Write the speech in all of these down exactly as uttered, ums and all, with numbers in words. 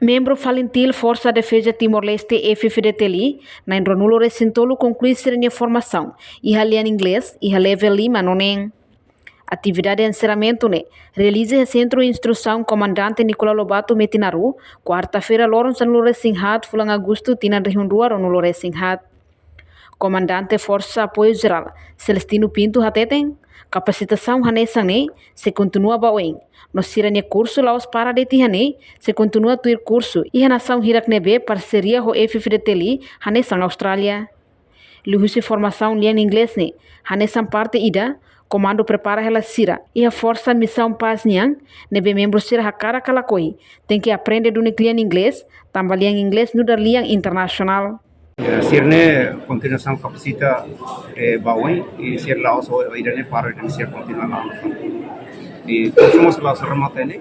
Membru FALINTIL Forsa Defeza Timor-Leste, F F D T L, na'in ruanulu-resin-tolu konklui sira-nia formasaun iha lian Inglés iha level lima no neen. Atividade enserramentu ne'e realiza iha Sentru Instrusaun Komandante Nicolau Lobato Metinaro, kuarta-feira loron sanulu-resin-haat fulan Agostu tinan rihun rua ruanulu-resin-haat. Komandante Forsa Apoiu Jerál, Celestino Pinto hateten, kapasitasaun hanesan ne'e sei kontinua ba oin, no sira-nia kursu la'ós para de'it iha ne'e, sei kontinua tuir kursu iha nasaun hirak ne'ebé parseria ho F F D T L, hanesan Austrália. Liuhusi formasaun lian Inglés ne'e, hanesan parte ida, komandu prepara hela sira iha Forsa Misaun Pás nian, ne'ebé membru sira hakarak ka lakohi, tenke aprende duni lian Inglés, tanba lian Inglés nu'udar lian internasionál. Ya, sira-ne'e kontinuasaun kapasita, eh, ba oin, i sira la'ós ho ida-ne'e para ida-ne'e, sira kontinua la'o. I kursu mós la'ós remata ne'e,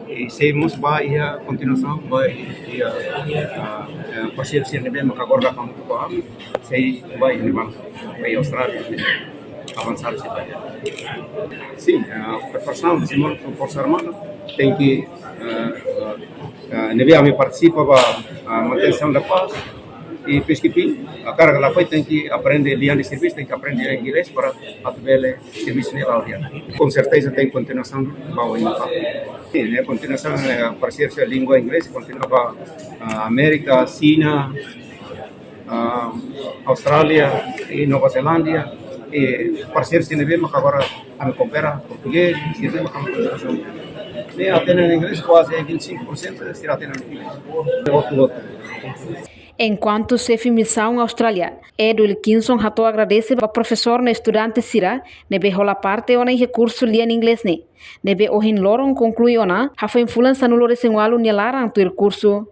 i sei mós ba iha kontinuasaun ba iha, ah, eh, parseria sira ne'ebé maka agora hamutuk ho ami, sei ba iha ne'ebá, ba iha Austrália, avansadu sira. Sin, ah, preparasaun, sin, Forsa Armada, tenke, ah, ah, ah, ne'ebé ami partisipa ba, ah, manutensaun da pás, i peacekeeping, hakarak ka lakohi tenke aprende lian de servisu, tenke aprende Inglés para atu bele servisu ne'e la'o di'ak. Com certeza tem continuação ba oin. Sin, ne'e kontinuasaun, eh, parseria língua Inglés, kontinua ba, ah, Amérika, Xina, ah, Austrália i Nova Zelándia, i parseria sira ne'ebé maka agora ami koopera, portugés, sira ne'ebé maka ami kontinuasaun. Ne'e hatene Inglés kuaze vinte e cinco por cento sira hatene Inglés. Outro, outro. Enkuantu xefe misaun Austrália, Ed Wilkinson, hato'o agradese ba profesór no estudante sira ne'ebé hola parte ona iha kursu lian Inglés ne'e, ne'ebé ohin loron konklui ona, hafoin fulan sanulu-resin-ualu nia laran tuir kursu.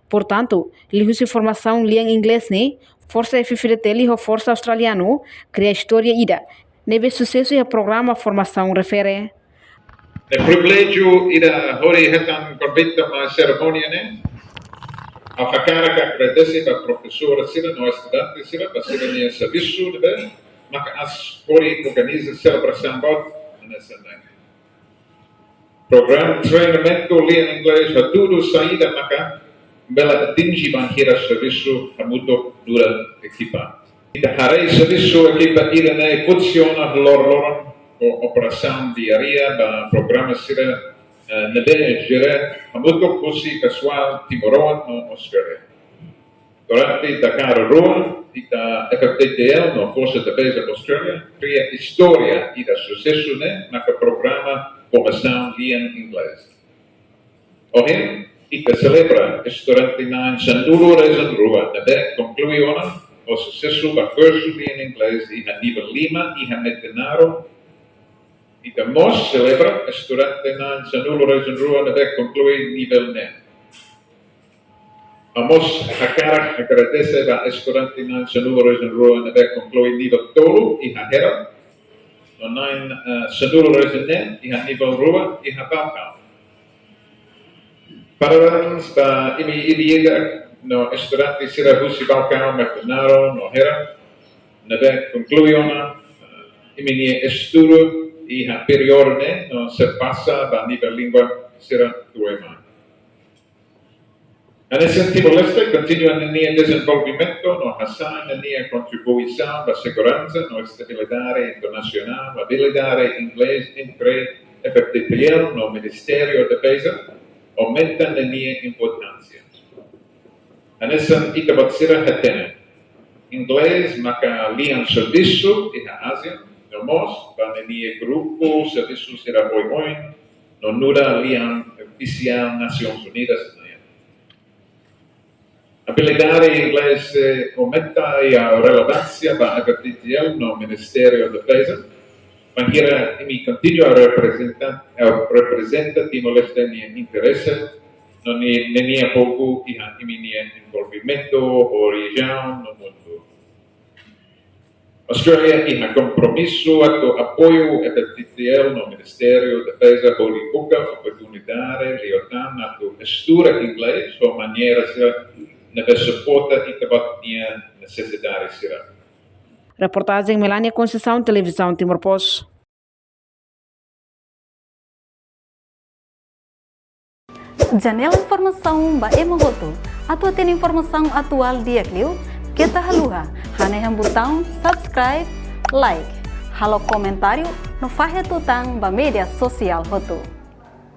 Portantu, liuhusi formasaun lian Inglés ne'e, Forsa F F D T L ho Forsa Australianu kria istória ida ne'ebé susesu iha programa formasaun refere. Ne'e priviléjiu ida hodi hetan konvite mai serimónia ne'e. Ha'u hakarak agradese ba profesór sira no estudante sira ba sira-nia servisu ne'ebé maka aas hodi organiza selebrasaun boot hanesan ne'e. Programa treinamentu lian Inglés hatudu saida maka bele atinje bainhira servisu hamutuk nu'udar ekipa. Ita haree servisu ekipa ida-ne'e funsiona loron-loron ho operasaun diária ba programa sira, eh, ne'ebé jere hamutuk husi pesoál timoroan no Austrália. Durante dékada rua, ita F F D T L no Forsa Defeza Austrália kria istória ida susesu ne'e maka programa formasaun lian Inglés. Ohin, ita selebra estudante na'in sanulu-resin-rua ne'ebé konklui ona ho susesu ba kursu lian Inglés iha nivel lima iha Metinaro. Ita mós selebra estudante na'in sanulu-resin-rua ne'ebé konklui nivel neen. Ha'u mós hakarak agradese ba estudante na'in sanulu-resin-rua ne'ebé konklui nivel tolu iha Herald, no na'in, eh, sanulu-resin-neen iha nivel rua iha Baucau. Parabéns ba imi ida-idak no estudante sira husi Baucau, Metinaro no Herald ne'ebé konklui ona, eh, imi-nia estudu iha períodu ne'e no sei pasa ba nivel língua sira tuirmai. Hanesan Timor-Leste kontinua ninia dezenvolvimentu no hasa'e ninia kontribuisaun ba seguransa no estabilidade internasionál, abilidade Inglés entre F F D T L no Ministériu Defeza aumenta ninia importánsia. Hanesan ita-boot sira hatene, Inglés maka lian servisu iha ASEAN, no mós ba ninia grupu servisu sira oioin, no nu'udar lian ofisiál Nasoins Unidas nian. Abilidade Inglés, eh, aumenta i relevánsia ba F F D T L no Ministériu Defeza, bainhira imi kontinua reprezenta, eh, reprezenta Timor-Leste nia interese, no ni, ninia povu iha imi-nia envolvimentu ho rejiaun no mundu. Austrália iha kompromisu atu apoiu F F D T L no Ministériu Defeza hodi buka oportunidade liután atu estuda Inglés ho maneira sira ne'ebé suporta ita-boot nia nesesidade sira. Reportajen Melania Conceição, Televizaun Timor Post. Janela informasaun ba ema hotu. Atu hatene informasaun atuál di'ak liu, keta haluha hanehan butaun subscribe, like, halo komentáriu no fahe tutan ba média sosiál hotu.